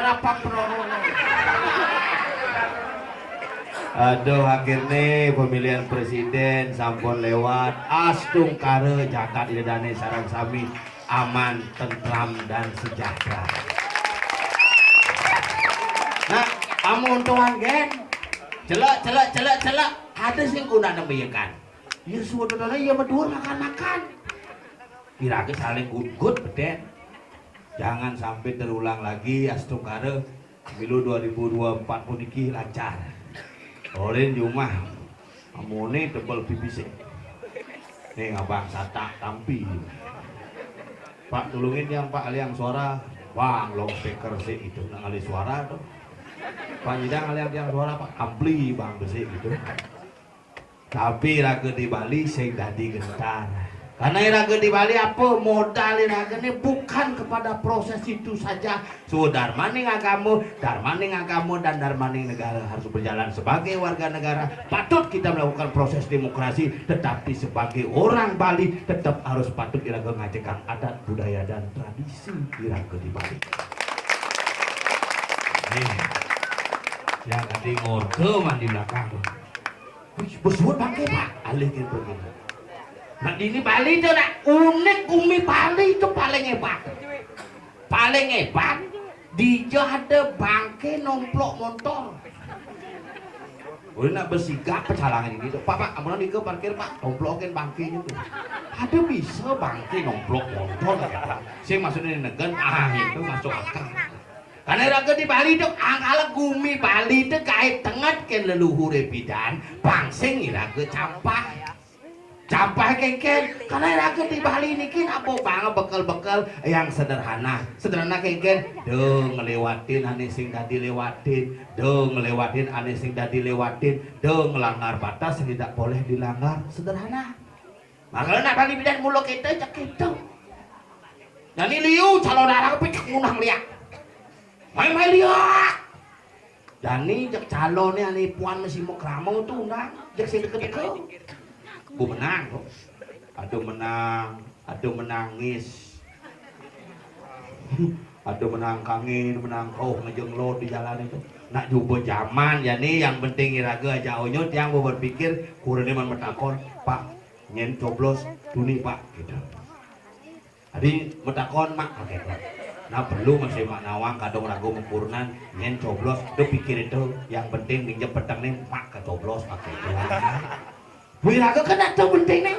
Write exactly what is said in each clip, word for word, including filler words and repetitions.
Apa perorong? Aduh, akhirnya pemilihan presiden sampun lewat. Astungkara jagat Ida Dane sareng sami aman, tentram, dan sejahtera. Nah, amun tuan gen, celek, celek, celek, celek, ada sing guna nembiyekan. Ya, sudah ya, maduur makan-makan. Iraga saling gutgut, beten. Jangan sampai terulang lagi, astungkara, pemilu dua ribu dua puluh empat puniki lancar. Ulin jumah, amune tebel pipisé. Ning abang satak tampi. Pak, tulungin yang Pak aliang suara. Bang, loudspeaker sik itu, nak ngalih suara tuh. Pak Nyidang aliang tiang suara, Pak, ampli bang besik gitu. Tapi iraga di Bali sing dadi gentar. Karena iraga di Bali apa? Modal iragane bukan kepada proses itu saja. Sudarmaning agama, darmaning agama, dan darmaning negara harus berjalan. Sebagai warga negara, patut kita melakukan proses demokrasi, tetapi sebagai orang Bali, tetap harus patut iraga ngajegang adat, budaya, dan tradisi iraga di Bali. Nih, yang tadi ngorke mandi belakang tuh. Wih, besuut bangke, Pak. Alih ke begini. Nah, ini Bali tuh, nak, unik, gumi Bali itu paling hebat. Paling hebat, dija ada bangke nomplok montor. Udah nak besigak pecalangan ini tuh. Pak, Pak, amunan ika parkir, Pak. Tomplokin bangkenya tuh. Ada bisa bangke nomplok montor, ya, Pak. Sing maksudnya negen, ah, itu masuk akal. Karena iraga di Bali tuh, angkala gumi Bali tuh kait tenget ke leluhure pidan, pangsing iraga campah. Campah kengken, karena iraga di Bali niki napa bang bekel-bekel yang sederhana. Sederhana kengken, do ngelewatin ane sing dadi lewatin, do ngelewatin ane sing dadi lewatin, do ngelanggar batas yang tidak boleh dilanggar. Sederhana. Makanya nak Bali pidan mula kita cek itu. Jani liu calon arang pecak munang liak. Main-main liak. Jani cek calonnya ane puan masih mau kerama tuh undang. Cek sing deket-deket. Bu menang kok. Aduh menang, aduh menangis. Aduh menang kangin, menang kau ngejeng lo di jalan itu. Nak jubah zaman ya nih, yang penting iraga aja onyot yang mau berpikir kurene man metakon, Pak, nyen coblos tuni, Pak, gitu. Tadi metakon mak pakai, Pak. Nah perlu masih mak nawang kadang ragu mengkurunan nyen coblos, tuh pikir itu yang penting minjem peteng nih mak ke coblos pakai itu. Wiraga kena tuh penting nih.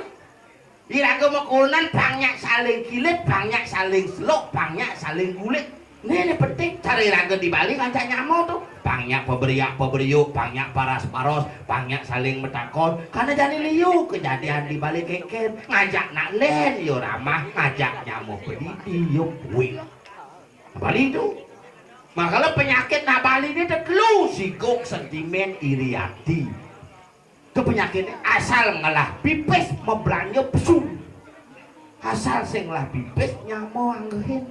Iraga makunan pangnya saling kilit, pangnya saling seluk, pangnya saling gulit. Nih, ini penting cara iraga di Bali ngajak nyamo tuh. Pangnya paberiak paberiuk, pangnya paras paros, pangnya saling metakon. Karena jadi liu kejadian di Bali kengken. Ngajak nak len yo ramah, ngajak nyamo pedidi yo kuing. Bali itu. Makanya penyakit nak Bali ini tekelu sigok sentimen iri hati. Itu penyakitnya asal ngelah pipis mau belanja pesu. Asal sing ngelah pipis nyamo anggehin.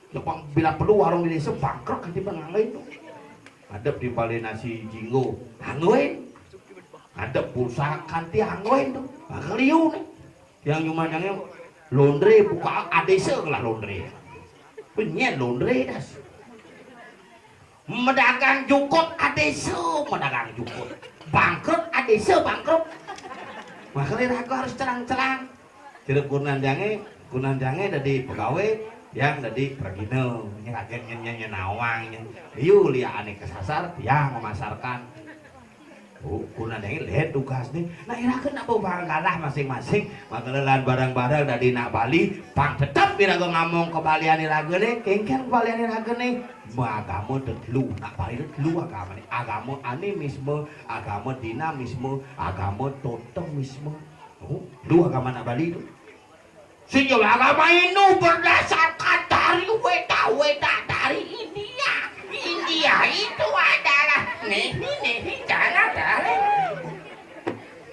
Lepang bila perlu warung di desa bangkrut kanti penganggehin tuh. Ngadep di balai nasi jinggo anggehin. Ngadep pulsa kanti anggehin tuh. Angge liu nih. Yang nyuma nyangnya laundry buka adese ngelah laundry. Penyen laundry das. Medagang jukut adese medagang jukut. Bangkrut adese bangkrut. Makanya raga harus terang-terang. Jadi kunan jange, kunan jange dari pegawai yang dari pergino. Ini kaget nyen nyen nyen nawang nyen. Liu lia ane kesasar yang memasarkan. Oh, kunan yang lihat tugas nih. Nah, iraga nak bawa barang galah masing-masing. Maka lelan barang-barang dari nak Bali, pang tetap iraga ngomong kebalian iraga nih, kengken kebalian iraga nih. Agama telu, nak Bali telu agama nih. Agama animisme, agama dinamisme, agama totemisme. Oh, telu agama nak Bali tuh. Sing agama Hindu berdasarkan dari Weda, Weda dari India. India itu adalah nehi nehi jana dari.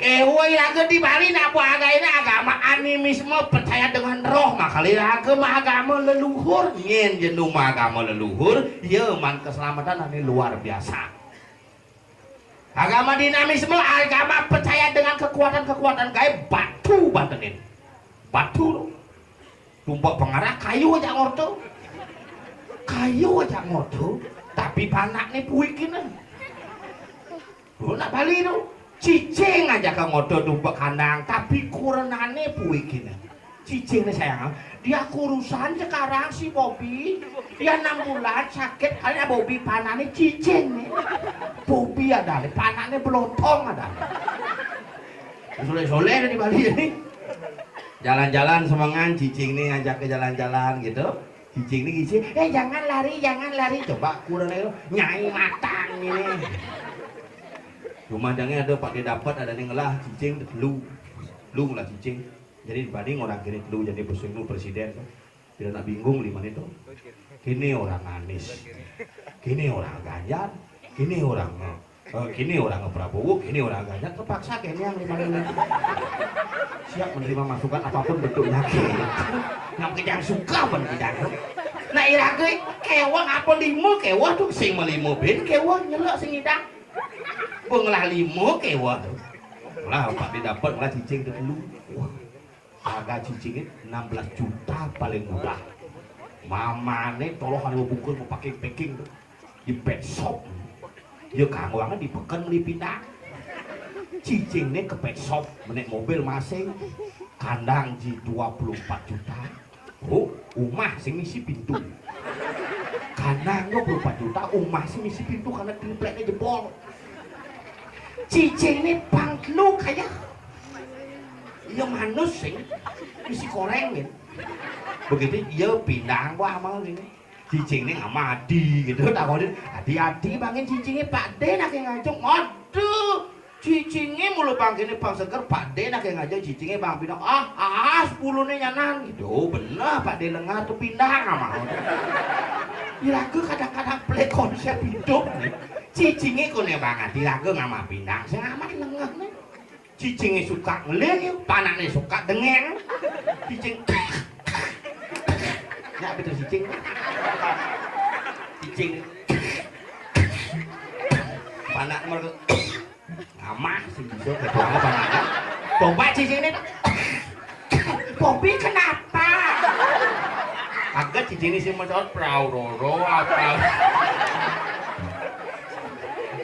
Kewe iraga di Bali nak buah agama ini agama animisme percaya dengan roh makali agama agama leluhur nyen jenu agama leluhur ya man keselamatan ini luar biasa. Agama dinamisme, agama percaya dengan kekuatan-kekuatan gaib, batu bantenin. Batu tuh. Tumpuk pengarah kayu aja ngorto. Kayu ajak ngodo, tapi panakné puikiné. Lho, nak Bali to. Cicing ajak ngodo tumpek kandang, tapi kurenané puikiné. Cicing nih sayang, dia kurusan sekarang si Bobi. Ya enam bulan sakit, karena Bobi panakné cicing nih. Bobi ada nih, panakné belotong ada. Soleh-soleh di Bali ini. Jalan-jalan semengan, cicing nih ajak ke jalan-jalan gitu. Cicing nih ngisi, "Eh, jangan lari, jangan lari." Coba kurang itu, nyai matang ini. Rumah dangnya ada, Pak, dia dapat, ada nih ngelah cicing, lu. Lu ngelah cicing. Jadi dibanding orang kini lu jadi presiden, presiden tuh. Tidak nak bingung lima itu. Kini orang Anies. Kini orang Ganjar. Kini orang, eh, kini orang Prabowo, kini orang Ganjar, terpaksa kini yang lima ini. Siap menerima masukan apapun bentuknya. Yang kita suka pun kita. Nah, iraga kewah apa lima kewah tuh, sing melima bin kewah nyelak sing idang. Pengelah lima kewah tuh. Lah, Pak, didapat lah cicing tuh dulu. Wah. Harga cicingnya enam belas juta paling murah. Mamané toloh anu bungkus mau packing-packing tuh. Di pet shop. Ya kanggo angen di peken beli pindah. Cicingnya ke pet shop, menek mobil masing. Kandang ji dua puluh empat juta. Oh, rumah sing misi pintu. Kandang dua puluh empat juta, rumah sing misi pintu karena tripleknya jebol. Cicing nih pang telu kaya. Iya manus sing isi koreng gitu. Begitu iya pindah gua amal gini. Cicing nih sama Adi gitu, takonin, "Adi, Adi, bangin cicingnya Pak De nak yang ngajak." Waduh, cicingnya mulu bangkini pang seger, Pak De nak yang ngajak cicingnya bang pindah. "Ah, ah, sepuluh nih nyanan." Gitu, bener Pak De lengar tuh pindah sama. Iraga kadang-kadang plek konsep hidup nih. Cicingnya kone banget, iraga nggak mau pindah. Saya amat lengah nih. Cicingnya suka ngelir, panaknya suka dengeng. Cicing. Ya, betul cicing. Cicing. Panak mereka. Amah, sing bisa ketua apa, Nak? Coba cicing ini. Bobi kenapa? Agak cicing ini sih, Mas, prau roro apa?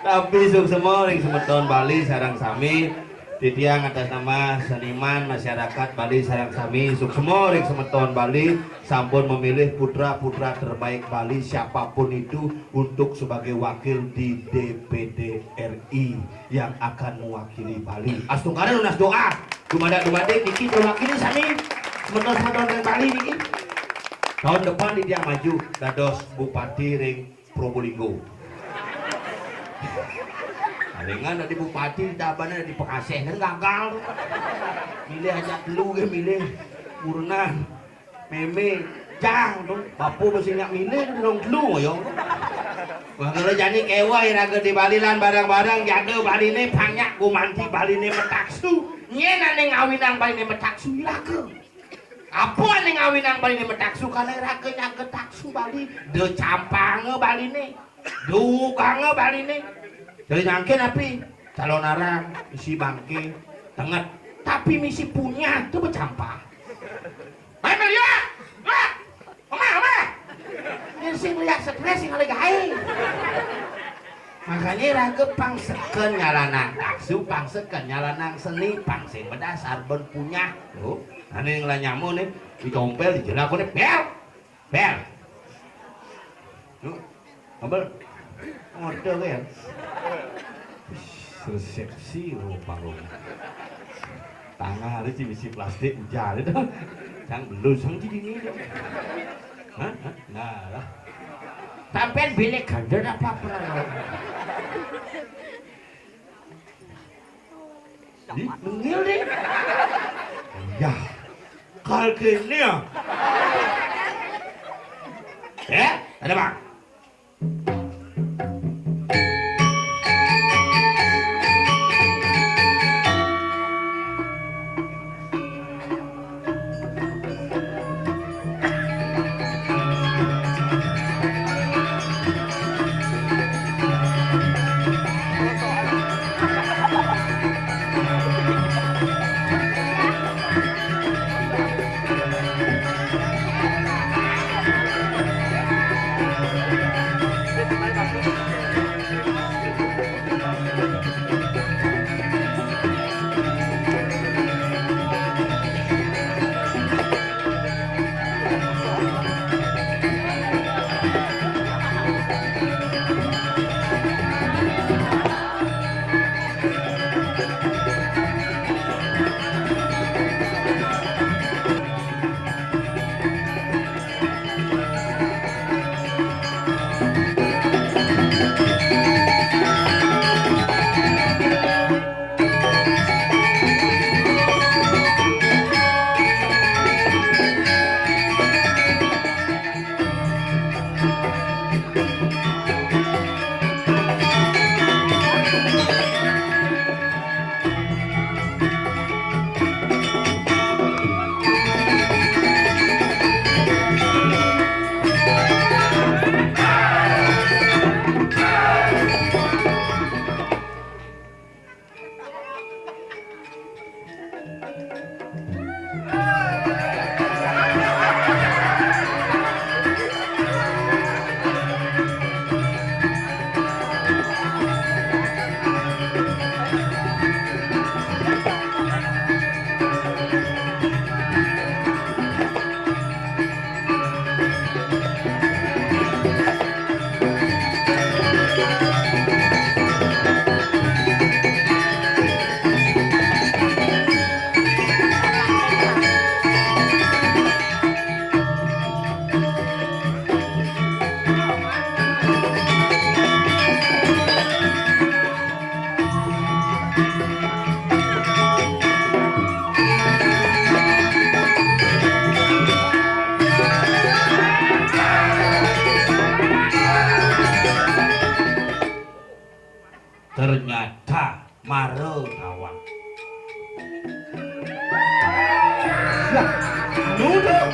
Tapi suksma ring semeton Bali sareng sami, titiang atas nama seniman masyarakat Bali sareng sami, suksma ring semeton Bali sampun memilih putra-putra terbaik Bali siapapun itu untuk sebagai wakil di D P D R I yang akan mewakili Bali. Astungkara nunas doa. Dumadak dumadik niki mewakili sami semeton-semeton ring Bali niki. Tahun depan titiang maju dados bupati ring Probolinggo. Palingan dadi bupati, tabane dadi pekasih, kan gagal. Milih aja telu ge milih. Purna, Meme, Jang tuh. Bapu mesti nyak milih tuh dong telu ya. Wah, kalau jani kewah iraga di Bali lan bareng-bareng jaga Baline banyak gumanti Baline metaksu. Nyen ane ngawinang Baline metaksu iraga. Apa ning ngawinang Bali ning metaksu, kala raga nyaga taksu Bali, de campanga Baline, duganga Baline. Jadi nyangke napi? Calon arang, misi bangke, tenget. Tapi misi punya tu becampa. Mai melihat! Wah! Omah, omah! Yen sing lihat stres sing oleh gae. Makanya raga pang seken nyalanang taksu, pang seken nyalanang seni, pang sing bedasar ben punyah. Tuh, ane ngelah nyamu nih, dicompel, dijerak, nih, bel! Bel! Tuh, ngompel. Ngodo ke ya? Resepsi, oh, panggung. Tangah hari ci bisi plastik ujar itu. Cang belum sang ci dini itu. Hah? Hah? Nah, lah. Sampean bilik gandeng apa pernah? Di, nengil deh. Ya. Kal kene ya. Eh, ada bang. Awak. Lah, nuduh.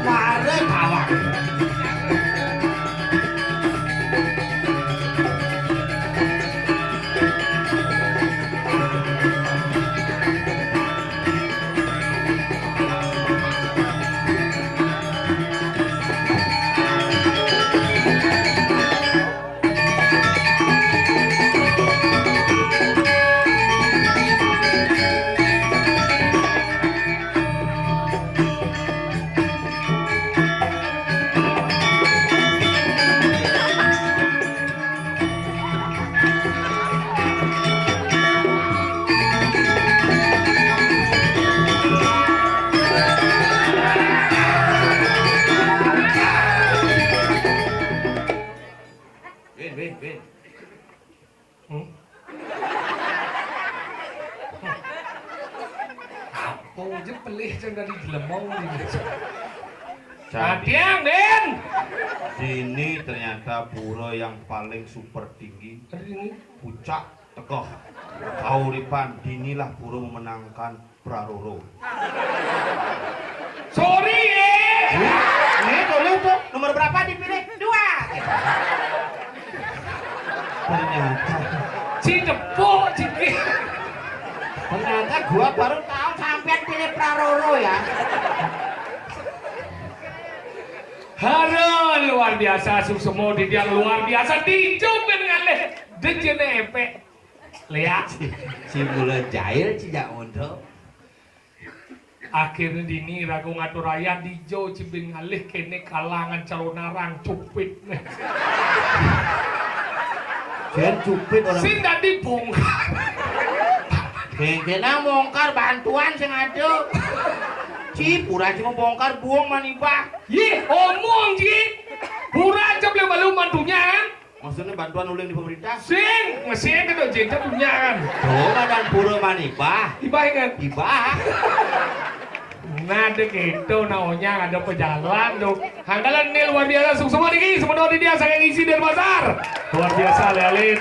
Mare bawang. Win, win, win. Hmm? Apa aja pelih sing dari jelemong ini. Jadi, Matiang, Din! Dini ternyata pura yang paling super tinggi, Tadi ini. Puncak teguh kauripan. Dinilah pura memenangkan Praroro. Sorry, eh. Ini tulis tuh, nomor berapa dipilih? Dua. Ternyata. Cidepuk, ciki. Ternyata gua baru tahu sampean pilih Praroro ya. Haro, luar biasa, suksema titiang luar biasa, dijupin ngalih, dejene epek. Lihat. Si mula jail, cijak mondok. Akhirnya dini raga ngatur ayah dija cibin ngalih kene kalangan calon arang cupit. Jen cupit orang. Sing dadi bongkar. Kengkenang bongkar bantuan sing ada. Ci, pura cuma bongkar buang manibah. Yih, omong, Ci. Pura aja beli balu mantunya, kan? Maksudnya bantuan ulin di pemerintah? Sing, mesin itu jenjang punya kan. Tuh, badan pura manibah. Ibah kan? Ibah. Nah, dek itu, nah, onyang ada pejalan tuh. Hanggalan ini luar biasa, suksema niki, semeton ini asal isi Denpasar. Luar biasa, Lelit.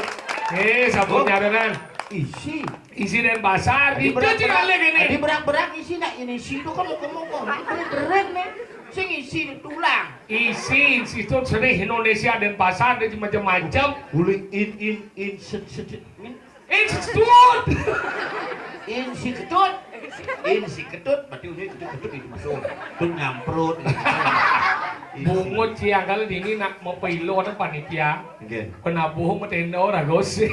Eh, sampun Oh. nyarenan. Isi. Isi Denpasar, Adi itu berak-berak. Cing alih ini. Adi berak-berak isi nak ini isi itu kan mau ngomong. Ini keren nih. Sing isi tulang. Isi Institut Seni Indonesia Denpasar ada macam-macam. Uli in in in set set set, min. Institut. Insiketut. Insiketut, berarti uli ketut ketut itu masuk. Tut nyamprut. Isi. Bungut siang kali dini nak mau pilo ada panitia. Nggih. Penabuh metenda ora gosip.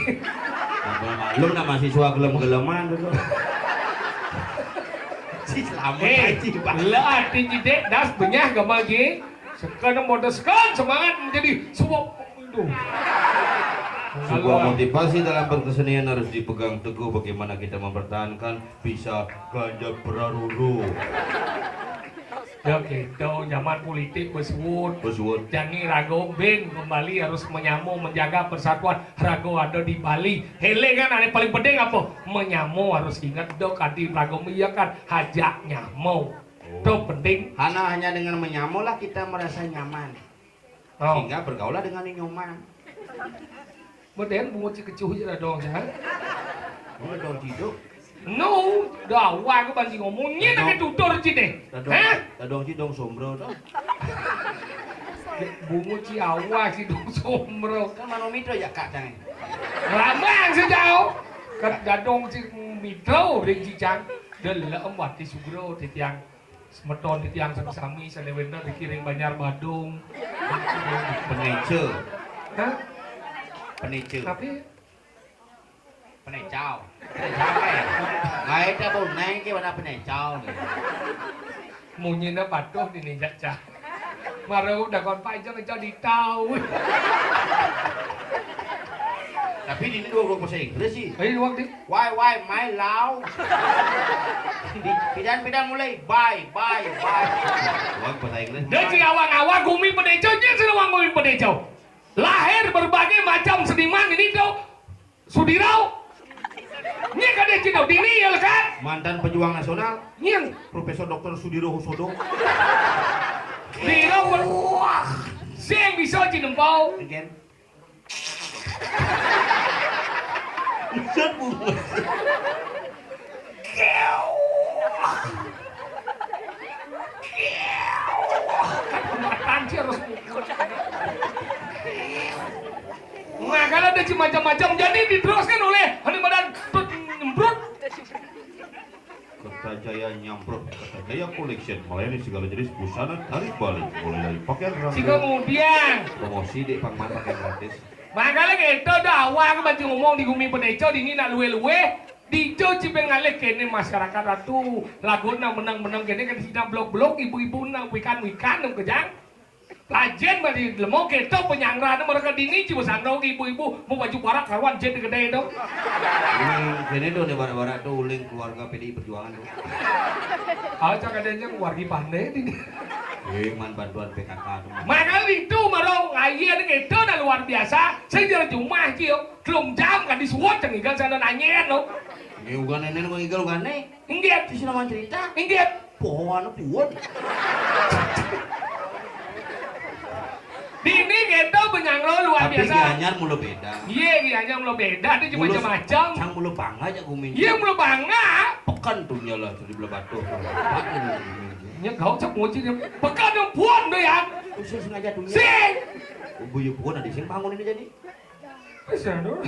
Apa maklum nak mahasiswa gelem-geleman tu. Si selamat Eh, aja, Pak. Lah, ati cidik das benyah gamal ji. Sekena modal sekan semangat menjadi suap itu. Sebuah motivasi dalam berkesenian harus dipegang teguh bagaimana kita mempertahankan bisa ganja praruru. Ya gitu, zaman politik besuut. Besuut. Jani raga bin kembali harus menyambung menjaga persatuan raga ada di Bali. Hele kan, ane paling penting apa? Menyambung harus ingat dok adi raga iya kan hajak nyambung. Oh. Itu penting. Hana hanya dengan menyambung lah kita merasa nyaman. Oh. Sehingga bergaullah dengan yang nyoman. Meden bungut si kecuh je dadong, ha? Bungut dong tidur. No, dah awal ke banci ngomong, nyen Dadong. Nak tutur ci deh. Dadong, Ha? Dadong ci dong sombro tu. Bungut ci awal ci dong sombro. Kan mano mitra ya kak jangan. Lambang sejauh. Kat dadong ci mitra ring cicang. Delem wati sugro titiang. Semeton titiang sami-sami, sane wenten dikiring Banjar Badung. Peneca. Hah? Peneca. Tapi Penecau. Penecau, eh? Ngai ta bau nai ke wana penecau ni. Munyi na patuh dini jaja. Mara udah kon panjang aja ditau. Tapi dini dua orang bahasa Inggris sih. Ayo, luang di. Why, why, my love? Di-, pidan, pidan mulai. Bye, bye, bye. Wah, bahasa Inggris. Dia cik awak-awak gumi Pedecau, dia sing awak gumi Pedecau. Lahir berbagai macam seniman ini tu. Sudirau. Nya kada cik tau. Dini ya lekat. Mantan pejuang nasional. Nyang. Profesor Doktor Sudiro Husodo. Dino ber-, wah. Sing bisa cik nempau. Again. Set bungut. Matan sih harus. Nah, kalau ada macam-macam, jadi diteruskan oleh Halimadan Tut Nyemprut. Kertajaya Nyamprut, Kertajaya Collection, melayani segala jenis busana dari Bali, mulai dari pakaian rangka, si kemudian promosi di pangman pakaian gratis. Makanya kita udah awal kan masih ngomong di Gumi Peneco, di ini nak luwe-luwe, di Ijo Cipeng ngalih kene masyarakat atu lagu nak menang-menang kene kan sida blok-blok, ibu-ibu nak wikan-wikan, nang kejang. Lajen badi lemo kita penyangrane mereka dini, cuma sandong ibu-ibu mau baju barak karuan jet gede itu. Ini kene tuh, nih, barak-barak tuh uling keluarga P D I Perjuangan tuh. Aja kadanya wargi pandai ini. Eh, man bantuan P K K tuh, man. Makanya itu marong ayen itu dah luar biasa. Saya jalan jumah, Cil. Telung jam kan disuwun, cengigal sana nanyen, no. Ini bukan nenek, bukan igal, bukan nih. Inggih. Di sini cerita. Inggih. Pohon puun. Dini kita penyangro luar biasa. Tapi Gianyar mula beda. Iya, Gianyar mula beda, dia cuma macam-macam. Cang mula bangga aja Gumi. Iya, mula bangga. Pekan tuh nyala, jadi bela batu. Nya kau cak moci dia. Pekan yang puan tuh ya. Khusus sengaja tuh. Sing. Buyu puan ada sing bangun ini jadi. Wis anu.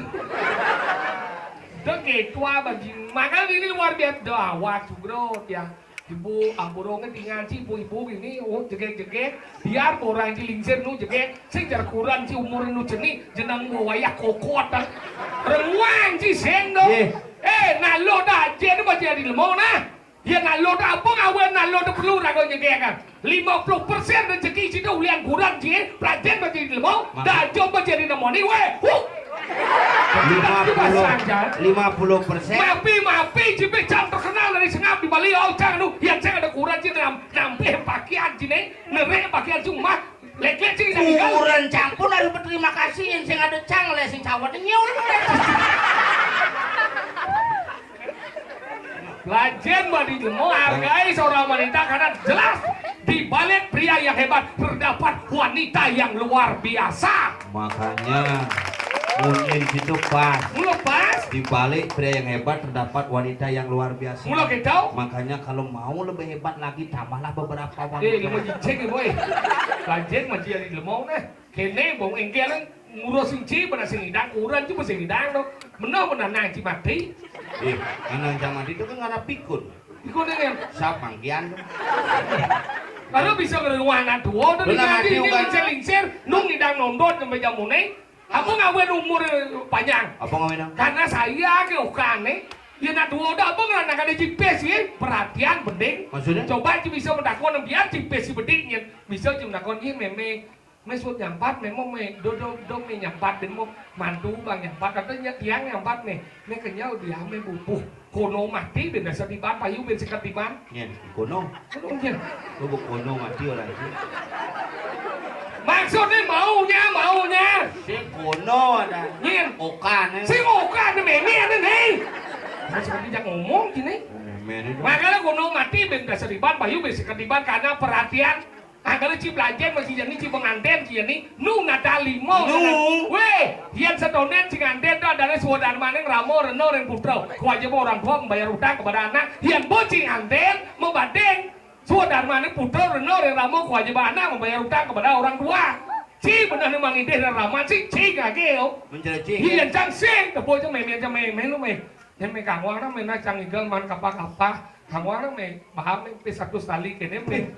Udah gitu ah bagi. Makanya ini luar biasa. Dah awak juga ya. Ibu, ampun, tinggal si ibu-ibu ini, oh, jegek-jegek. Biar orang di lingsir nu jegek. Sing jar kurang si umur nu jenih, jeneng wayah kokot, ah. Renguan si sendo. Eh, nah lo dah aja ni baca di lemau nah. Yen alon apa ngawen alon perlu raga nyegekan. Lima puluh persen rezeki sida ulian kurang ji, pelajen bagi ilmu, dah jom bagi nemoni weh. Huh. Lima puluh, lima puluh persen. Mapi, mapi, jipe cang terkenal dari sengap di Bali, au cang nu, yang saya ada kurang ji nam, nampih pakaian ji ne, nerek pakaian cuma, lek-lek ji dah tinggal. Kurang cang pun harus berterima kasih, yang sing ada cang, lek sing cawat, nyul. Lajen badi jemo, hargai seorang wanita karena jelas di balik pria yang hebat terdapat wanita yang luar biasa. Makanya, mungkin situ pas. Mula pas. Di balik pria yang hebat terdapat wanita yang luar biasa. Mula gitu. Makanya kalau mau lebih hebat lagi, tambahlah beberapa wanita. Eh, lima jicing, boy. Lajen masih ada lemau nah. Kene bong engkel ngurus sing ci, pada sing idang, kurang ci, sing idang, no. Menah, menah nang ci mati. Eh, nang ci mati itu kan ngarap pikun. Pikun ini. Sap mangkian. Kalau bisa ngelawan anak tua, tuh. Benar, diganti mati ini kan. Lingsir-lingsir, nung idang nondot sampai jamune. Apa ngawen umur panjang? Apa ngawen? Karena saya ke ukane, ya nak dua udah apa nggak nak ada jipes ya, perhatian penting. Maksudnya? Coba ci bisa mendakon biar jipes si bedik nyen. Bisa ci mendakon, iya meme. Mes buat nyampat, memang me do do do me nyampat, dan mau mantu bang nyampat, katanya tiang nyampat me, me kenyal dia me bubuh. Kono mati ben dasar tiban, payu ben sekat tiban. Nyen, kono. Kono nyen. Lu buk kono mati orang itu. Maksudnya maunya, maunya. Si kono ada. Nyen. Okan, eh. Si okan, meme ada nih. Nah, seperti yang ngomong gini. Oh, meme itu. Makanya kono mati ben dasar tiban, payu ben sekat tiban karena perhatian. Angkara ci belajar masih jani ci pengantin ci jani nu nata limo. Nu. Weh, yen sedonen ci ngantin tu adalah swadarmane rama rena ring putra. Kewajiban orang tua membayar utang kepada anak. Yen bo ci ngantin membanding swadarmane putra rena ring rama, kewajiban anak membayar utang kepada orang tua. Ci benar ni mangidih dan rama ci, ci ngage yo. Mencari ci. Yen cang sing tebo cang meme cang meme lu me. Yen me kangwang na me na cang igal man kapa-kapa. Kangwang na me baham me pe satu sali kene me.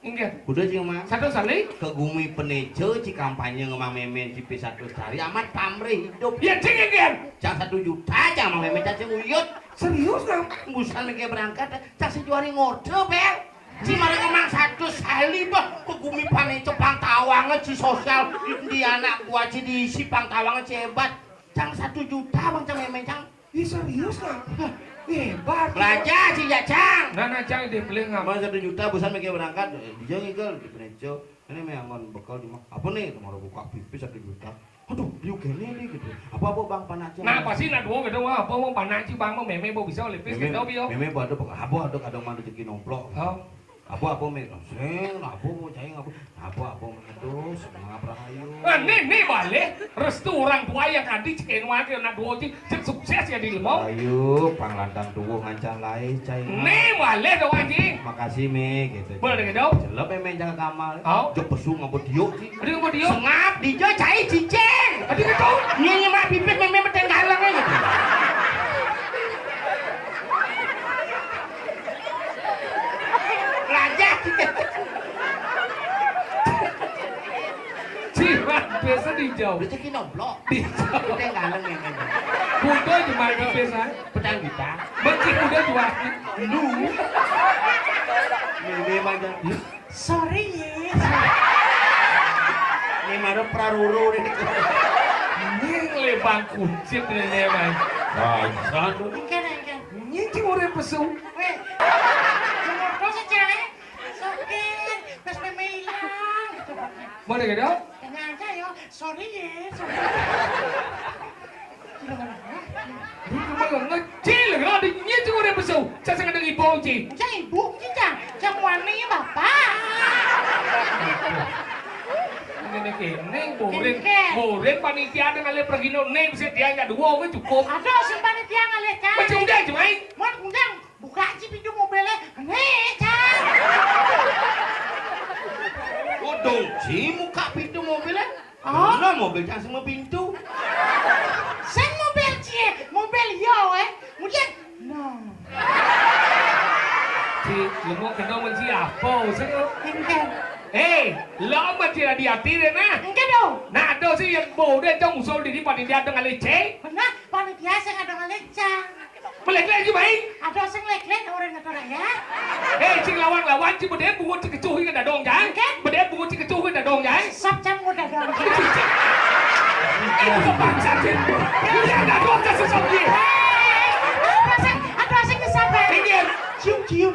Inggih. Kuda cing mah. Satu sali. Ke Gumi Penejo ci kampanye ngemang memen ci pe satu sari amat pamrih hidup. Ya cing inggih. Cang satu juta cang mang memen cacing uyut. Serius nang? Busan lagi berangkat cang sejuari ngode bel. Ci mari ngemang satu sali bah ke Gumi Penejo pangtawangnya ci sosial di anak gua ci diisi pangtawangnya ci hebat. Cang satu juta bang cang memen cang. Ih, serius, Kang? Hebat. Belajar si Jacang. Nah, nah, Cang, dia beli nggak? Mas satu juta busan mikir berangkat. Eh, dia ngigel di Penejo. Ini me anggon bekal di mah. Apa nih? Kemarin buka pipis satu juta. Aduh, liu kene nih gitu. Apa apa bang panak cang? Nah, pasti nak dua gitu, wah, apa mau panak cang bang mau meme mau bisa oleh pis gitu, bio. Meme buat apa? Apa ada kadang mana rezeki nomplok. Oh. Apa-apa, Mik? Sing, apa, Bu? Cai ngapa? Apa-apa, Mik? Aduh, semangat rahayu. Ah, né, né malih restu orang tua yang tadi cek anu aké anak dua ci, cek sukses ya di lemo. Ayo, pang lantang tuwuh ngancan laé, Cai. Né malih to, Anji. Makasih, Mik, gitu. Boleh gitu. Jelep, Mik, jangan kamal. Oh. Jok pesu ngapa diuk, Ci? Aduh, ngapa diuk? Sengap, dija, Cai, cicing. Aduh, gitu. Nyé, nyé, mak pipis, Mik, Mik, meteng galeng, gitu. Lajah. Jimat biasa dijauh. Rezeki nomplok. Dijauh. Udah galeng ya, kan? Kuda jimat biasa. Petang juta. Bagi kuda jual. Lu. Ini mah jadi. Sorry ya. Ini mah praruru nih. Ini lebang kuncit nih, nih, Mas. Wah, satu. Engke, engke. Ini cuma pesu. Weh. Nomor dosa, Cai. Sopir, tas mémé ilang. Mau deh, Dok? Tenang aja, yo. Sorry, ya, sorry. Lu cuma ngecil, kalau di nyit cuma udah besar. Saya sangat dengar ibu, Ci. Cang ibu, Ci, Cang. Cang wani, Bapak. Ngene kene, murid, Engke. Murid panitia ada ngalih pergi no, nih, bisa dia nggak dua, gue cukup. Ada sing panitia ngalih, Cang. Macam udah, cuma. Mon undang, buka ci pintu mobilnya. Nih, Cang. Kodong, Ci, buka pintu mobilnya. Oh. Nah, mobil Cang semua pintu. Sing mobil, Ci, mobil yo, eh. Kemudian, no. Ci, lu mau kenal sama Ci apa, sih, lu? Engke. Eh, lo sama Ci hati-hati deh, nah. Engke dong. Nah, ada sih yang bodoh, Cang, usul diri panitia ada ngalih, Ci. Benar, panitia saya ada ngalih, Cang. Melek-lek aja, Mai. Ada sing lek-lek, orang ngetor ya. Eh, sing lawan-lawan, ci bedé bungut ci kecuh ke dadong, Jang. Oke. Bedé bungut ci kecuh ke dadong, Jang. Sap cang mau dadong. Eh, bukan bangsa, Cin. Udah dadong, kasih sop, Ci. Ada sing, ada sing nyesap, Bang. Pinggir. Cium-cium.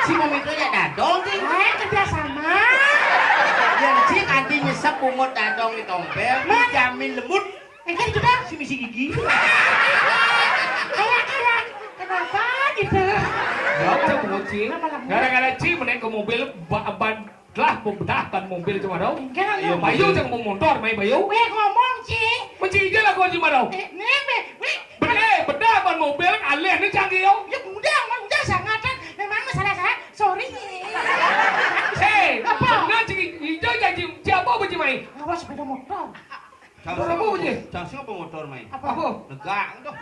Si Mami itu ya dadong, Ci. Eh, kerja sama. Yang Ci nanti nyesap bungut dadong di tompel, Bang. Dijamin lembut. Eh, kan kita si misi gigi. Kayak, kayak, kenapa gitu? Ya, udah bungut, Ci. Kenapa lembut? Gara-gara Ci menek ke mobil, ba-, ban, lah, bedah ban mobil cuma dong. Enggak, enggak. Ayo, Bayu jangan mau motor, mai Bayu. Weh, ngomong, Ci. Menci aja lah gua cuma dong. Eh, nih, weh, weh. Bedah, bedah ban mobil, alih nih canggih, yo. Ya, udah, udah, jangan, kan. Memang salah saya. Sorry. Hei, apa? Benar, Ci, hijau janji. Siapa apa, Ci, mai? Awas sepeda motor. Cang sing apa, Ji? Cang sing apa motor, Mai? Apa? Apa? Negak tuh.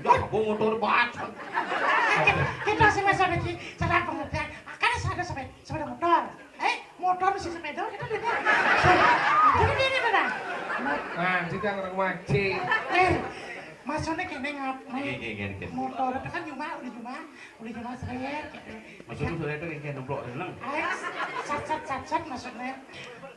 Ya, apa motor bacot. Kita sih masa kecil salah pengertian. Kan ada sepeda, sepeda motor. Eh, motor si sepeda kita dulu. Jadi dia ini benar. Nah, kita orang mancing. Eh, maksudnya kene ngap, Mai. Oke, oke, oke, oke. Motor itu kan cuma, udah cuma, udah cuma saya gitu. Maksudnya saya itu kayak nemplok seneng. Ayo, sat, sat, sat, sat, maksudnya.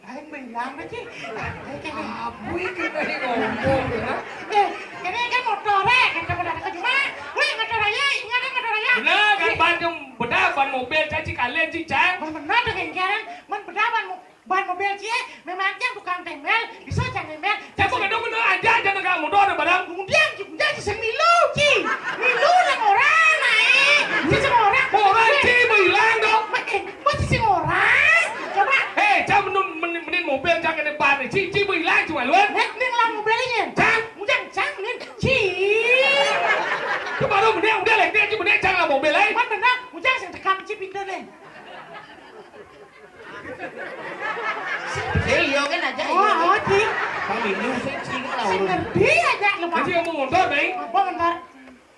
Aing bilang aja. Aing kene. Apa itu tadi ngomong, ya? Eh, ini kan motor, eh. Kan kamu datang ke rumah. Wih, motor aja, ingat kan motor aja. Benar, kan, Ih. Ban yang benar, ban mobil, caci kalian, Ci, Cang. Ban benar dengan jalan, ban benar, ban mo-, ban mobil, Ci, eh. Memang Cang tukang temel, bisa Cang temel. Siapa kadang benar aja, jangan kamu doang ada barang. Kemudian, kemudian, sing milu, Ci. Milu lah orang, naik. Sing orang. Orang, Ci, hilang dong. Eh, masih sing orang. Coba. Hei, Cang, mending, mending, mending mobil, Cang, ini ban, Ci, Ci, hilang cuma luar. Eh, ning lah mobilnya. Cang. Ujang, Cang, nih, Ci. Itu baru bener, udah lah, dia aja bener, Cang lah mobil, eh. Man benar, Ujang sing tekan Ci pintu nih. Sing iya kan aja, oh, iya, oh, Ci. Kami lu sing Ci kan lah. Sing ngerti aja lu, Pak. Nanti kamu motor, Bang. Apa bentar?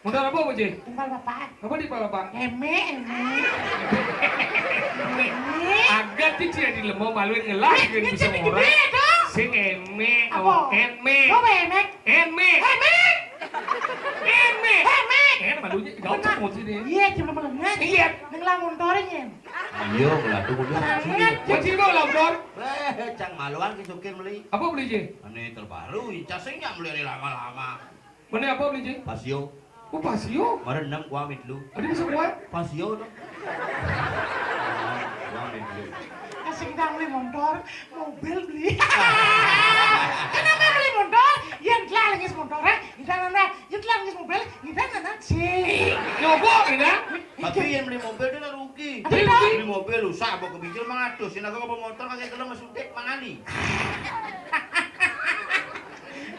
Motor apa, Bu Ji? Timpal bapak. Apa timpal bapak? Eme, eme. Eme. Agak kecil di lemah malu ngelah. Eh, gitu, bisa ngecek orang. Gede dong. Sing eme, apa? Oh, eme. Apa eme? Eme. Eme. Eme. Eme. Eh, malunya gak usah. Benar. Mau sini. Iya, cuma melengah. Iya. Neng lamun toring ya. Iya, kalau tuh udah. Sangat. Mau sini mau lamun tor? Eh, Cang maluan ke supir beli. Apa beli, Ji? Ini terbaru, Cang sing nggak beli lama-lama. Mana apa beli, Ji? Pasio. Oh, Pasio? Mara enam gua amit lu. Ada bisa kuat? Pasio dong. Gua amit lu. Kasih kita beli motor, mobil beli. Kenapa beli motor? Yang telah lagi motor, eh? Kita nana, yang telah lagi mobil, kita nana sih. Nyobok, ya? Tapi yang beli mobil itu kan rugi. Apa to? Beli mobil rusak, bawa ke bengkel lima ratus. Sing naga bawa motor kagak gelem, sudik mangali.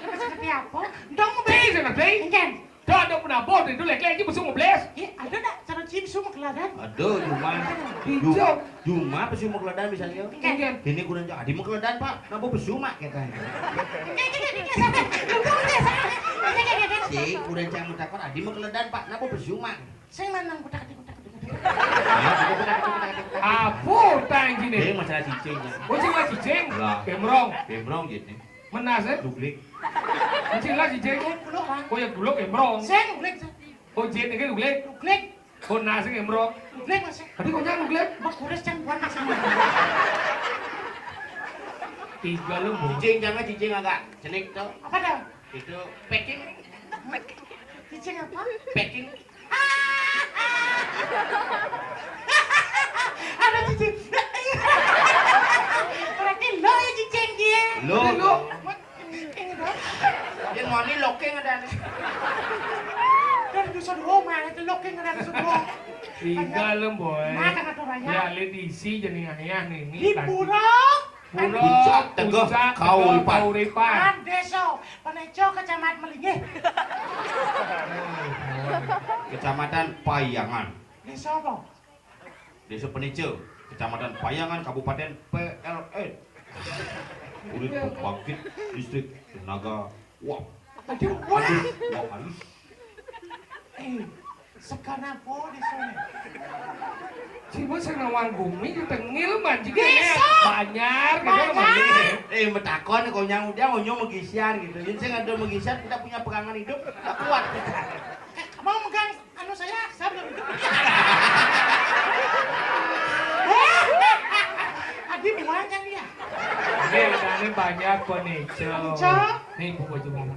Seperti apa? Dong, Beli sana, Beli. Engken. Dah ada penabur itu, lek-lek aja besuk ngebles. Iya, ada dak cara cium semua keladan? Aduh, cuma. Hijau. Cuma apa sih mau keladan misalnya? Engken. Ini kurang jauh. Adi mau keladan, Pak. Napa besuma katanya? Engken, engken, engken, sana. Lupa, udah, sana. Engken, engken, engken. Si kurang jauh mau takon, adi mau keladan, Pak. Napa besuma? Sing lanang kutak-kutik, kutak-kutik, kutak-kutik. Apa tang gini? Ini masalah cicing, ya. Oh, sing lah cicing. Lah. Gemrong. Gemrong gitu. Menas, eh? Duglik. Sing lah cicing. Kulo, Bang. Oh, ya, duglik gemrong. Sing, duglik, sing. Oh, jit iki duglik. Duglik. Oh, nas iki gemrong. Duglik, Mas. Tadi kok jangan duglik? Mbak Kures, jangan buat, Mas. Tiga lu, Bu. Cicing, jangan cicing agak cenik tuh. Apa dah? Itu packing. Cicing apa? Packing. Ada cicing. Berarti lo ya cicing dia. Lo. Lo. Ini dong. Dia mau nih locking ada nih. Dari dusun Roma itu locking ada dusun Roma. Tiga lem, boy. Makan atau banyak? Ya, lihat isi jeneng ayah nih. Di pura. Pura, puncak, tegeh, puncak, kauripan. Kauripan. Désa Penejo, Kecamatan Melinggih. Kecamatan Payangan. Désa apa? Désa Penejo, Kecamatan Payangan, Kabupaten P L N. Unit Pembangkit Listrik Tenaga Uap. Aduh, wah. Wah, halus. Eh, sekarang apa di sini? Cuma sing nawang bumi, tengil, manjing, Banjar, gitu, Banjar. Eh, metakon, konyang udah, onyong megisian, gitu. Ini saya ada megisian, kita punya pegangan hidup, tak kuat kita. Eh, mau megang anu saya, saya belum. Adi buahnya dia. Ini, ini banyak furniture. Furniture? Nih, buku juga.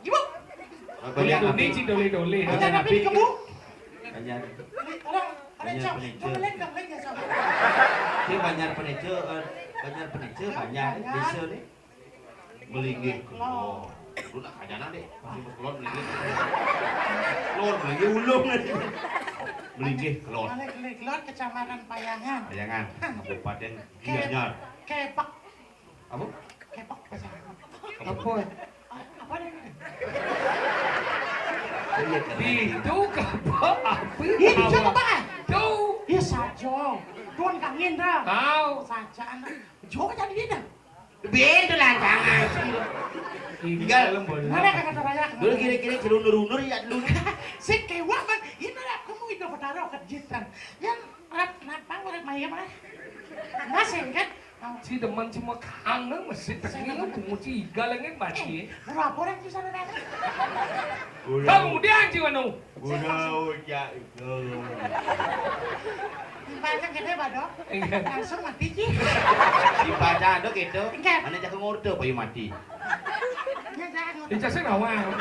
Ibu. Banjar Ini Api. Ci dole-dole. Banjar Api, Api. Kebun. Banjar. Orang, orang Banjar Cok. Furniture. Gamelan, gamelan ya, Cok. Ini Banjar Furniture, eh, Banjar Furniture, Banjar, Banjar. Desa nih. Melinggih kelor. Lu nak kajana deh, masih berkelor melinggih. Kelor, melinggih ulung nih. Melinggih kelor. Balik, balik, kelor Kecamatan Payangan. Payangan, Kabupaten Gianyar. Kepek. Apa? Kepek bahasa. Apa? Apa nih? Oh, iya, keren. Itu kepek api. Iya, itu apa? Tuh. Iya, saja. Tuan kangin dah. Tahu. Saja anak. Jauh jadi dia dah. Beda lah, jangan. Tinggal. Mana kata raya? Dulu kira-kira celunur-unur ya dulu. Sik kewak, Man. Ini lah, kamu itu petara kejitan. Yang rap, rap, pang, rap, maya, mana? Mas, yang kan? Si demen cuma kangen, mesti tengil, pungut si iga lagi, mati. Eh, berapa orang di sana, Dana? Udah. Kamu dia anjing, anu. Udah, udah. Dibaca gede, Badok. Iya. Langsung mati, Ji. Dibaca, Dok, gitu. Enggak. Mana jaga ngorte, payu mati. Ya, jangan ngorte. Dicasnya nawang.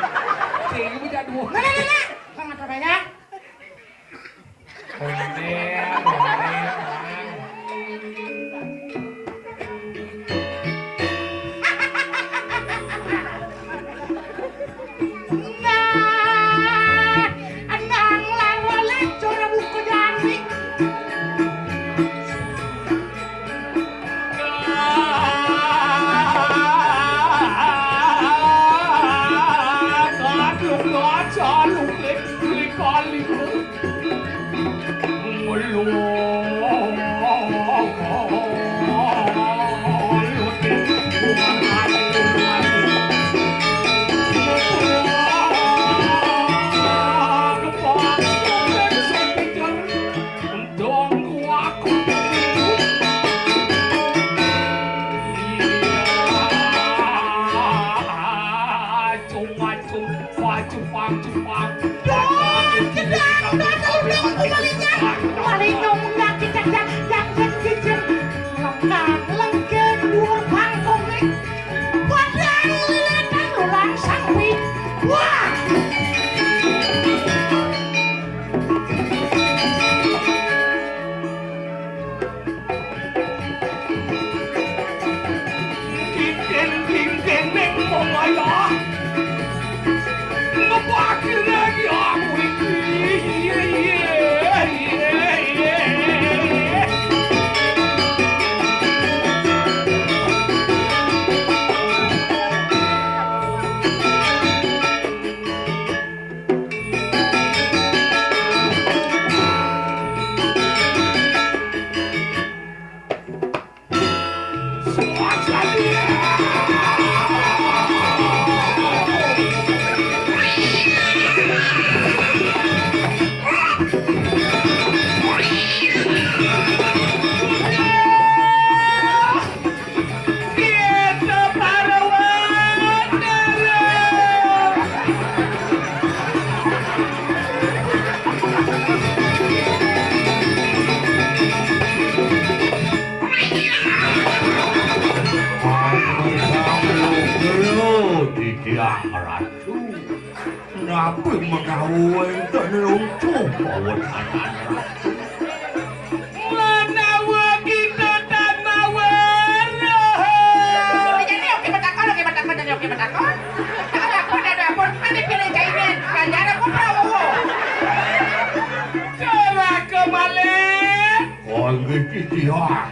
Cing, ibu jadwal. Mana, mana? Sama terbayar. Ondél, ondél, Mang. Nah, endang laro lecur buku jani. Kadung aja lulik-lulik kali. Cuma, cuma, cuma, cuma. Duh, jedang, duh, duh, duh, kumalingan. Malinyo munggah cicak, jak, jak, jak, cicak. Lengkang, lengkeng, dhuwur bangkongé. Padang lilitang lulang sampi. Wah! Kincin-kincin ning mongaya. Ngepakiré ki aku iki. Napi magawe ento nuntuh bawa tanah? Manawa kita tan maweruh. Jadi oké matakon, oké matakon, jadi oké matakon. Ada apa, ada apa? Ada pilih caimin, banjar apa Prabowo? Celaka malih. Oh, nggih, titiang.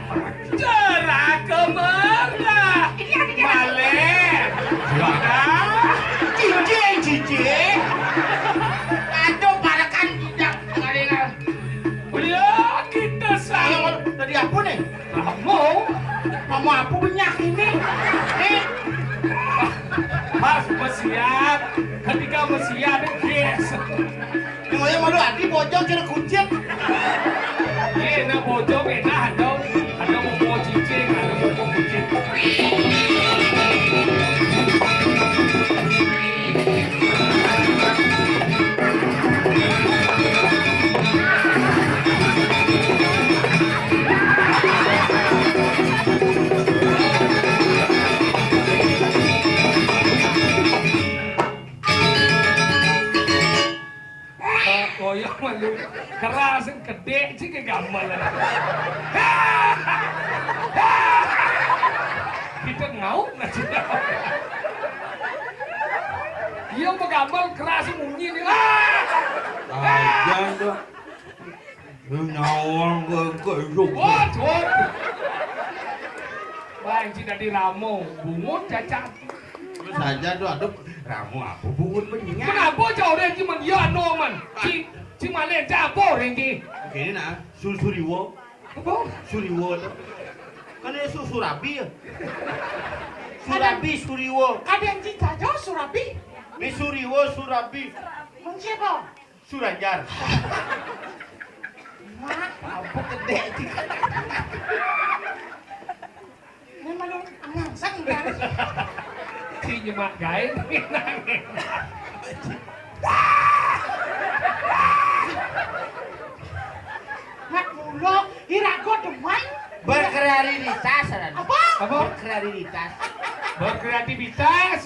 Celaka malih. Malih. Celaka. Cicing, cicing. Aduh, parekan tidak. Beliau kita sang. Ayo, tadi apa nih? Kamu? Kamu apa banyak ini? Eh? Pas mesiat, ketika mesiat, yes. Yang aja malu ati bojong kira kucing. Iya, enak bojong, enak, ada, ada mau mau cicing, ada mau mau kucing. Koyo malu. Keras gedé sih ke gamel. Kita ngauk aja. Iya begamel keras munyi nih. Aja tuh. Lu nyawang ke ke lu. Waduh. Wah, iki dadi ramo, bungut cacat. Terus aja tuh aduh ramo apa bungut menyan. Kenapa cah orang iki men ya anu men? Ci ci malih cah apa orang iki? Gini nah, Su- Suriwo. Apa? Suriwo tuh. Kan itu Surabi ya. Surabi Suriwo. Ada yang cinta jauh Surabi. Ini Suriwo Surabi. Mung siapa? Suranjar. Mak, apa gedé iki? Ini malu ngangsang kan? Si nyemak gaé nangis. Mat mulo, irago demen. Berkreativitas, Ran. Apa? Apa? Berkreativitas. Berkreativitas.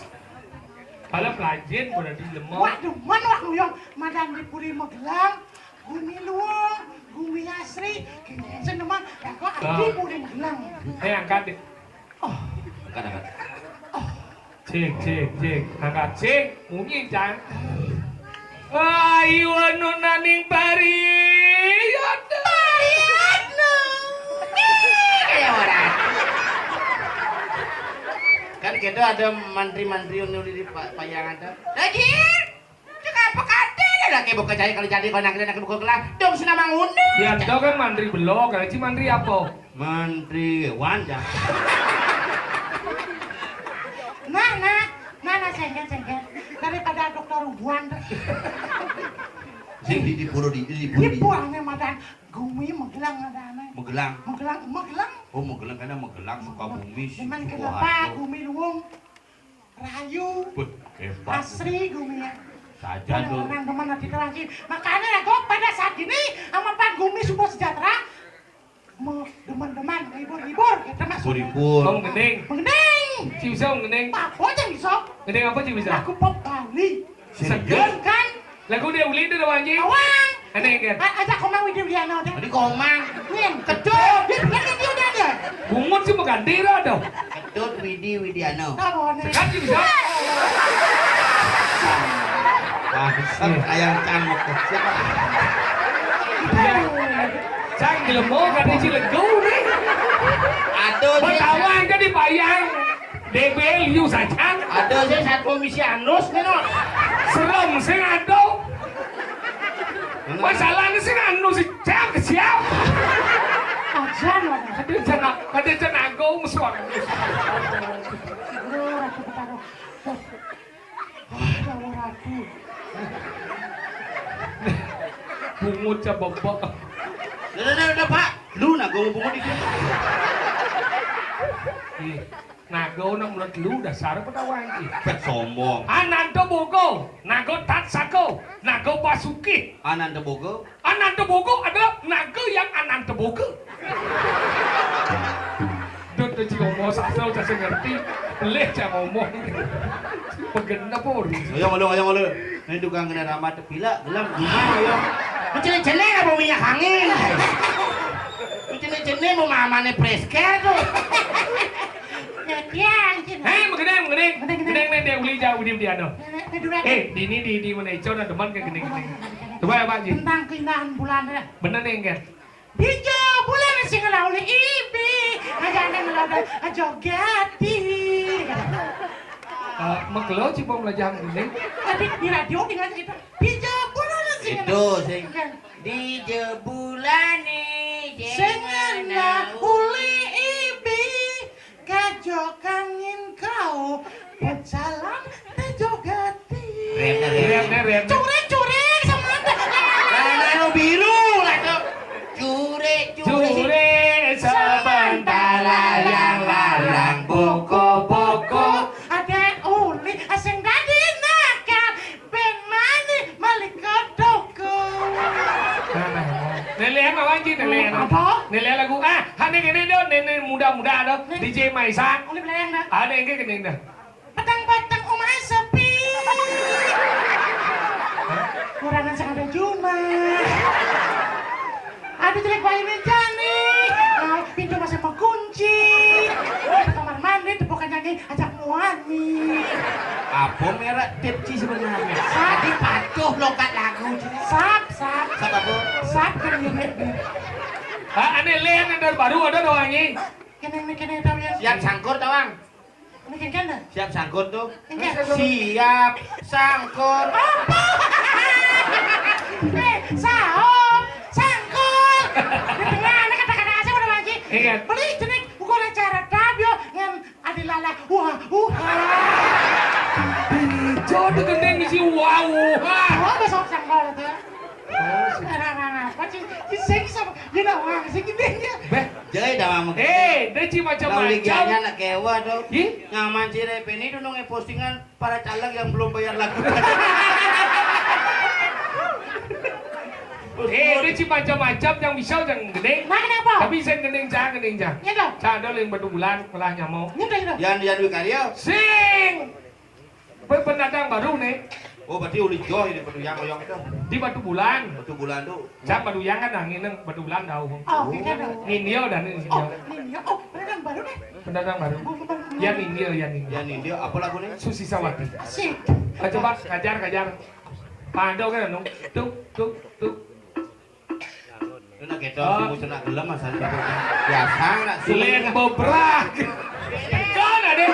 Kalau pelajin berarti lemah. Wah, demen wah nguyong. Madan di Puri Magelang, Gumi Luwung, Gumi Asri, gini sing demen. Ya kok Ah. Di Puri Magelang. Eh, angkat deh. Oh. Angkat, angkat. Oh. Cik, cik, cik. Angkat, cik. Munyi, Cang. Ayu anu naning pari. Pari anu. Ih, kayak orang. Kan kita ada mantri-mantri yang nulis di pa- payangan tuh. Lagi. Cek apa kate lagi buka cai kalau jadi kau nak nak buka kelah. Dong senama ngunu. Ya, itu kan mantri belok, kan? Ci mantri apa? Mantri wan ya. Nah, nah, nah, nah, sengken, sengken. Daripada dokter Wan. Sing di di pura di di pura di. Di puangnya madan Gumi Magelang ada aneh. Magelang. Magelang, Magelang. Oh, Magelang karena Magelang Sukabumi. Cuman kenapa Gumi Luwung? Rahayu. Wah, hebat. Asri gumi ya. Saja tuh. Orang demen hati terasi. Makanya aku pada saat ini sama Pak Gumi Subo Sejahtera mau demen-demen hibur-hibur kita masuk. Hibur-hibur. Bang Gending. Bang Gending. Ci bisa Bang Gending. Apa aja bisa? Gending apa ci bisa? Aku pop Bali. Serius? Seger kan? Lagu dia uli itu doang ji. Awang. Aneh kan? A- Aja koma Widi Widiana deh. Tadi komang. Win. Kedut. Dia bilang dia udah ada. Bungut sih mau ganti lah dong. Ketut Widi Widiano. Apa nih? Sekat juga. Bangsat, ayang cangok. Siapa? Iya. Cang jelema kata si lego nih. Aduh, si Betawa aja dibayang. Debel you saja. Aduh, si satpol misi anus nih, no. Serem sing aduh. Masalahnya sing anu si siap siap. Ajan lah. Ada jana, ada janago musuh. Aduh, ratu betara. Wah, ya ratu. Bungut ca bebek. Udah, udah, udah, Pak. Lu nah gua mau bungut dikit. Ih, naga nak menurut lu dasar apa tawang ih? Pet sombong. Ananta Bogo, naga Tatsako, naga Basuki. Ananta Bogo. Ananta Bogo adalah naga yang Ananta Bogo. Dot dot ngomong sastra udah saya ngerti. Pelih saya ngomong. Pegen apa ori? Ayo ngolong, ayo ngolong. Ini tukang kena rambut tepilak, gelem gimana ya? Ini jenis-jenis apa minyak angin? Ini jenis-jenis mau mamane presker tuh. Ya, dia, anjing. Hei, magending, magending. Magending, magending. Magending, nih, dia uli jauh di, di anu. Nek, nek, durang. Eh, di ini, di, di mana? Ijo, nah, demen ke gending, gending. Coba ya, Pak Ji. Tentang keindahan bulan, ya. Bener nih, Engger. Dija bulan sing ngelauli ibi, aja ane ngeloda aja gati. Eh, megelo cipong belajar ini. Tadi di radio dengar cerita. Dija bulan sing Itu sing Kan. Di jebulane Sing ngelauli ibi, kajo kangin kau, pecalang tejo gati. Rem, rem. Rem, rem, rem. Curek, curek, sama ada. Lah, lah, biru lah, Cok. Curek, curek. Curek sebentar, layang-layang, boko-boko. Ada uli, asing dadi nakal. Ben mani, malik ke toko. Nah, nah, nah. Nilai apa lagi, nilai apa? Apa? Nilai lagu, ah, hane kene do, nene muda-muda do, Nih. D J Maisa. Uli belayang dah. Ada yang kayak gini dah. Petang-petang omah sepi. Kurangan sing ada jumah. Ada jelek bayi mejane. Ah, pintu masih mau kunci. Ada kamar mandi, tepukan nyanyi, ajak muani. Apa merek tipci sebenarnya? Tadi patuh lokat lagu. Sap, sap. Sap apa? Sap kan ini. Ah, aneh leh, aneh dari baru ada doangnya. Kene, kene, kene, tahu ya? Siap sangkur, tawang. Ini kan, kan, dah? Siap sangkur tuh. Ini kan? Siap sangkur. Apa? Eh, saop, sangkur. Di tengah, ini kata-kata asing udah lagi. Iya. Beli jenik, bukan acara tab, yo, yang ada lala. Wah, wah. Jodoh gendeng si wah, wah. Oh, besok sangkur tuh. Oh, sih. Nah, nah, nah, nah. Apa sih? Si Seng sama, dia nak wah, si gendeng ya. Beh. Jadi dah, Mang. Eh, dia cuma macam-macam. Kalau ligiannya nak kewa tuh. Ih? Nyaman si Repeni tuh nongol postingan para caleg yang belum bayar lagu. Eh, dia cuma macam-macam yang bisa yang gede. Nah, kenapa? Tapi saya gede, jangan gede, jangan. Iya, dong. Cak ada yang batu bulan, malah nyamuk. Iya, dong, iya, dong. Yan, Yan Wikarya. Sing. Pe-, pendatang baru nih. Oh, berarti uli joh ini Batu Yang Oyong itu. Di Batu Bulan. Batu Bulan tuh. Cak Batu Yang kan angin nang Batu Bulan tahu. Oh, oke, kan. Ninyo dan ini. Oh, Ninyo. Oh, pendatang baru nih. Pendatang baru. Oh, pendatang baru. Ya Ninyo, ya Ninyo. Ya Ninyo, apa lagunya? Susi Sawati. Asik. Ah, coba kajar, kajar. Pado kan, nung. Tuk, tuk, tuk. Lu nak ketok, ah. Kamu cenah gelem, asal gitu. Biasa nak sih. Lain beberak. Tekan ada.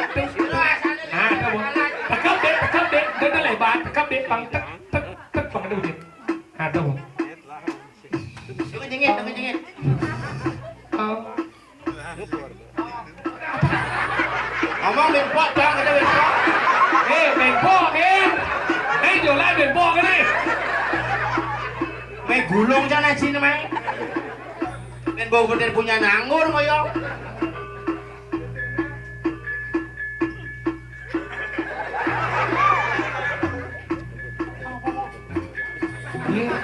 Ah, kamu. Tekep dek, tekep dek. Dia dah lebar. Tekep dek, bang. Tek, tek, tek, bang. Ada bunyi. Ah, tuh. Tunggu jengit, tunggu jengit. Oh. Ngomong bengkok, Bang, kata bengkok. Eh, bengkok, eh. Eh, jolah bengkok kan, eh. Meh gulung sana sini, meh. Men bau bener punya nanggur, koyo. Iya.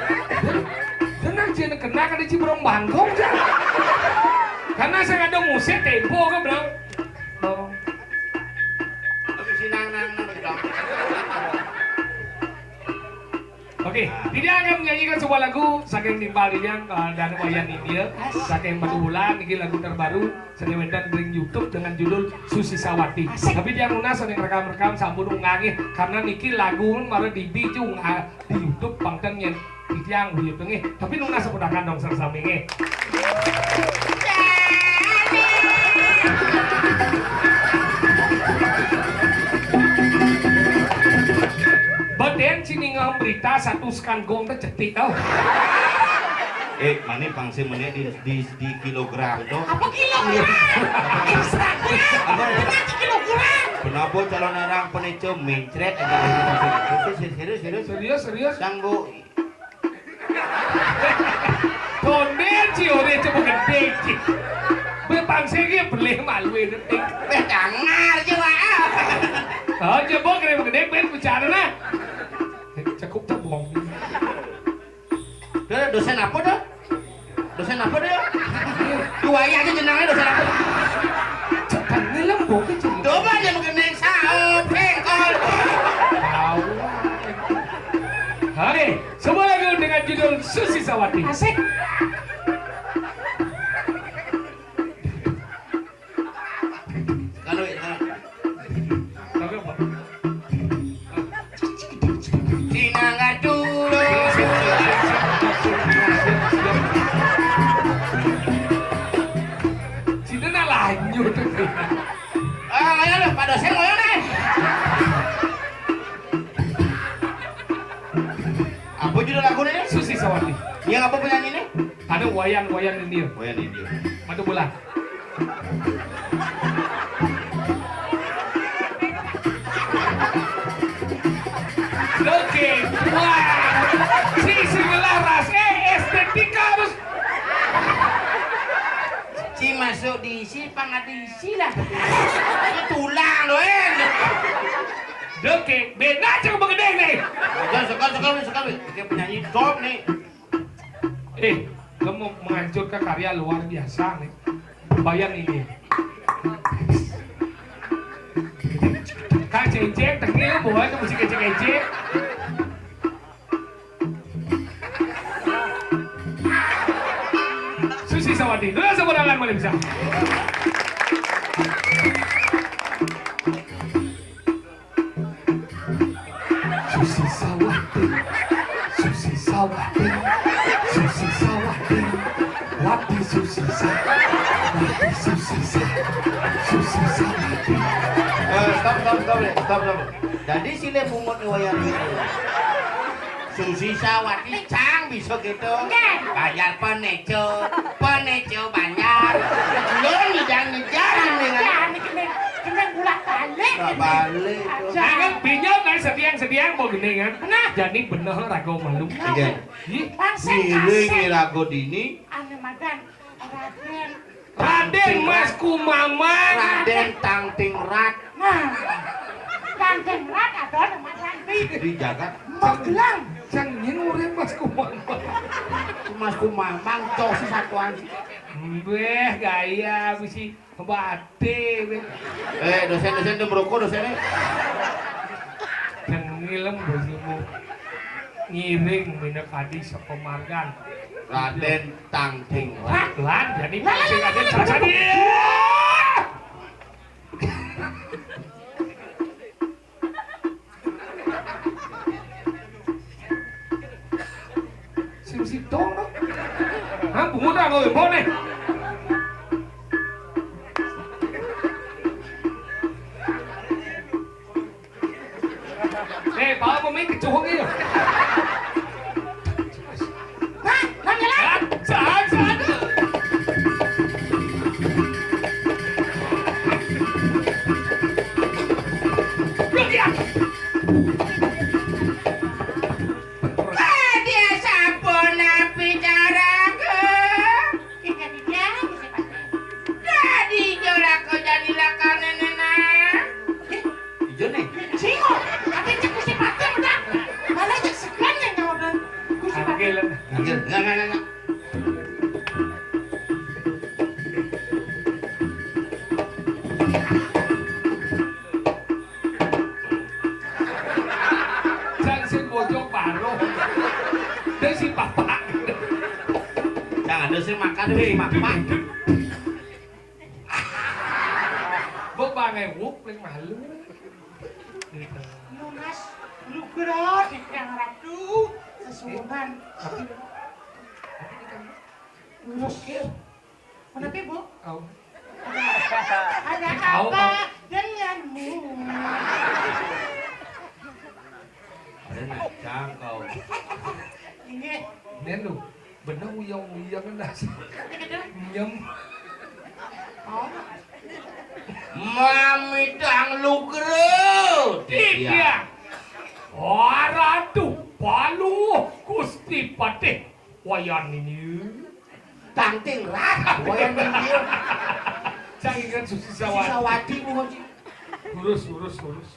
Tenang, jangan kena, kada cibrong bangkong, Cak. Karena saya ada musik tempo ke, Bro. Oh. Tapi sinang nang nang, Bro. Oke, Didi akan menyanyikan sebuah lagu saking timpal Didi yang, eh, dan Wayan India, saking Batu Bulan, ini lagu terbaru, seni wedan ring YouTube dengan judul Susi Sawati. Asik. Tapi dia nunas sering rekam-rekam sampun ungangih, karena niki lagu mara Didi cung, ah, di YouTube pangten nyen Didi yang YouTube nggih. Tapi nunas sepudakan dong sami nggih. Beden sini ngam berita satu sekan gong teh cetik tau. Eh, mana pangsi menit di, di, di kilogram tuh? Apa kilogram? Instagram. Apa ya? Nanti kilogram. Kenapa calon orang penicu mencret aja? Serius, serius, serius. Serius, serius. Sang bu. Tondel ci ore coba gede ci. Be pangsi ki beli malu itu ting. Eh, dangar ci, Pak. Oh, coba kira gede ben bicara nah. Cukup cebong. Dah, dosen apa dah? Dosen apa dah? Dua ya aja jenangnya dosen apa? Cepat nih lembok ke cinta. Coba dia mengenai saop, sengkol. Tahu. Oke, sebuah lagu dengan judul Susi Sawati. Asik. Kalau, kalau. Tapi apa? Sinangga dulu. Sini nak lanjut. Ah, ayo lah, Pak dosen, ayo nih. Apa judul lagu nih? Susi Sawati. Yang apa penyanyi nih? Ada Wayan, Wayan India. Wayan India. Madu bulan. Oke, wah, si sing laras, eh, estetika harus. Si masuk di isi, pang ada isi lah. Ini tulang loh, eh. Oke, beda cek begede nih. Udah, sekali, sekali, sekali. Oke, penyanyi top nih. Eh, lo mau menghancurkan karya luar biasa nih. Bayang ini. Kang Cecep, teknik lo bawa ke musik kecil-kecil. Susi Sawati, dulu seberangan boleh bisa. Susi Sawati, Susi Sawati, Susi Sawati, Wati Susi Sa, Wati Susi Sa, Susi Sawati. Eh, stop, stop, stop, stop, stop. Jadi sile pungut nih wayang itu. Susi Sawati cang bisa gitu. Nggih. Bayar peneco, peneco bayar. Belum nyidang-nyidang nih kan. Ya, ini kena, kena bulak-balik. Bulak-balik. Aja. Nah, kan bingung kan, sediang-sediang mau gini kan. Nah. Jadi bener rago malu. Iya. Ih, Bang, saya ngiring kasih. Rago dini. Anu madan, Raden. Raden Mas Kumamang. Raden Tangting Rat. Nah, Tangting Rat ada nama Ranti. Di jagat. Magelang. Sing nyen urip Mas Kumamang. Mas Kumamang, cok si satuan. Mbeh, gaya bisi bate, weh. Eh, dosen-dosen tuh merokok, dosen, eh. Sing ngilem bosimu. Ngiring minakadi sepemargan. Raden Tangting. Wah, lan, jadi Lah, lah, sing lah, ada lah, salah lah, satu. Lah. Sing sidong, no. Hah, bungut aku, boleh. Eh, bawa pemain kecoh ni. Hah? Nanya lah. Hah? Saan, saan. Look ya. Dia sampun napi caraku. Dadi ijo lako jani lakane nena. Ijo nih. Sing, ati cek Gusti Patih udah. Malah cek sekian yang nyawuran Gusti Patih. Anggil. Anggil. Enggak, enggak, enggak, enggak. Jan sing bojong baruh. Dia si bapak. Jangan ada sing makan, sing makan. Mbok bangai wuk paling malu. Gitu. Lunas, lugra, Dikang Ratu, sesuwunan. Tapi, tapi kita Lurus. Kenapa, Bu? Au. Ada Au, apa au. Denganmu? Ada nak cangkau. Inggih. Nen lu, bener uyang-uyang dah. Tapi gitu. Nyem. Oh. Mami tang lugre. Iya. Wah, Ratu, palu, Gusti Patih. Wayan ini. Tangting rat, wayan ini. Saya ingat Susi Sawati. Susi Sawati, Bu Haji. Lurus, lurus, lurus.